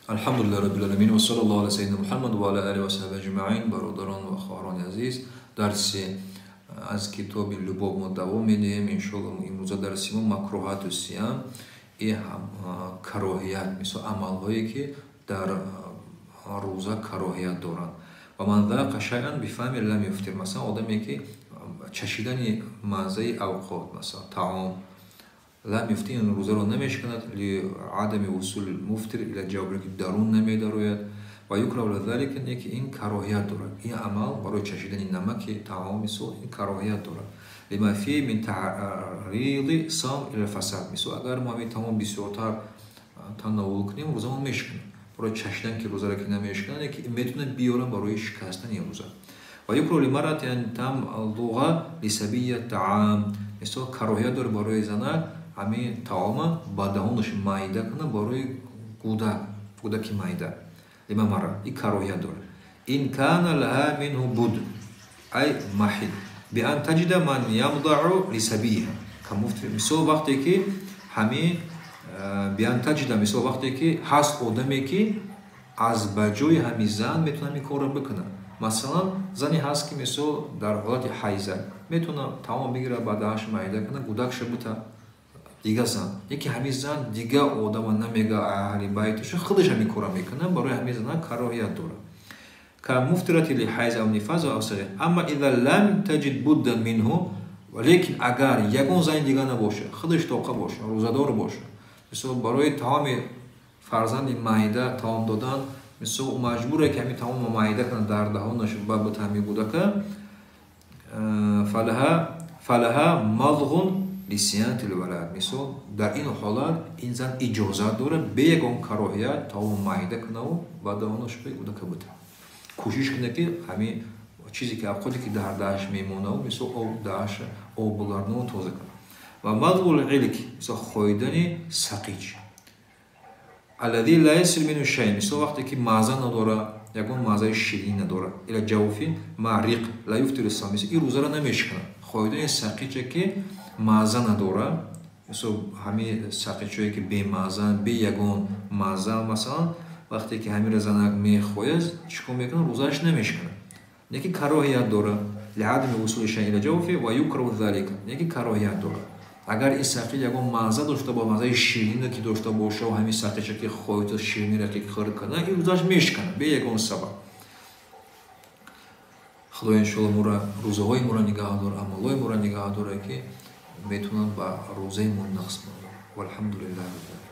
Алҳамдулиллаҳи роббил оламин ва саллаллоҳу ала саййидина Муҳаммад ва ала олиҳи ва саҳбиҳи аҷмаин. Бародарон ва хоҳарони азиз, дарси аз китоби Любов мо давом медиҳем. Иншоаллоҳ имрӯза дарси мо макруҳату сиям и кароҳият, мисол амалҳое ки дар рӯза кароҳият доранд. Ва ман зақа шайъан бифами лам юфтир, масалан одаме ки чашидани маззаи авқот, масалан таом, лам юфтир, ин рӯзаро намешиканад, ли адами вусули муфтир ила ҷавбе ки дарун намедарояд. Ва юкраҳу лизалика, не ки ин кароҳият дорад. Ин амал барои чашидани намаки таом мисол ин кароҳият дорад. Лима фи мин таъриди савм ила фасад, мисол агар мо ҳамин таом бисёртар тановул кунем, рӯзамон мешиканад. Барои чашидан ки рӯзаро ки намешиканад, не ки метавонад биёрад барои шикастани рӯза. Ва юкраҳу лимарати ан тамлуға лисабия таам, мисол кароҳият дорад барои занак ҳамин таома ба даҳонаш майда кунад барои кӯдак, кӯдаки майда. Лима мара, ин кароҳият дорад. Ин кана лаҳа минҳу буд, ай маҳид, би ан таҷида ман ямдау лисабиҳа камуфтир, мисол вақте ки ҳамин би ан таҷида, мисол вақте ки ҳаст одаме ки аз ба ҷои ҳамин зан метавонад ҳамин корро бикунад. Масалан зане ҳаст ки мисол дар ҳолати ҳайза метавонад таом бигирад, ба даҳаш майда кунад, кӯдакша бита дига зан. Яке ҳамин зан дига одама намега аҳли байташа, худаш ҳамин корро мекунад, барои ҳамин зана кароҳият дорад. Ка муфтирати ли ҳайз ав нифас ав сағир. Амма иза лам таҷид буддан минҳу, лекин агар ягон зани дига набошад, худаш тоқа бошад, рӯзадор бошад, мисол барои таоми фарзанди майда таом додан, мисол маҷбуре ки ҳамин таомро майда кунад дар даҳонаш ба бита ҳамин кӯдака, фалаҳа мадғун лисиянатил валад, мисол дар ин ҳолат ин зан иҷозат дорад бе ягон кароҳият таом майда кунаву ба даҳонаш ба кӯдака бита. Кӯшиш кунад ки ҳамин чизе ки авқоте ки дар даҳаш мемонаву мисол об даҳаша об бугардону тоза кунад. Ва мадғул илк, мисол хоидани сақич, аллади ла ясил минҳу шай, мисол вақте ки мазза надорад, ягон маззаи ширин надорад, ила ҷавфи маъриқ ла юфтиру савм, мисол ин рӯзаро намешиканад. Хоидани сақиче ки мазза надорад, мисол ҳамин сақичое ки бемазза, бе ягон мазза, масалан вақте ки ҳаминро занак мехояд, чӣ кор мекунад? Рӯзааш намешиканад, не ки кароҳият дорад. Лиадами вусули шай ила ҷавфи ва юкраҳу залика, не ки кароҳият дорад. Агар ин сақич ягон мазза дошта бошад, маззаи ширине ки дошта бошад, ҳамин сақиче ки хоҳида шириниро ки хӯр кунад, ин рӯзааш мешиканад бе ягон сабаб. Худоё иншоалло моро рӯзаҳои моро нигаҳ дор, амалҳои моро нигаҳ дорад ки метавонанд ба рӯзаи мо нақс монанд. Валҳамдулиллаҳи.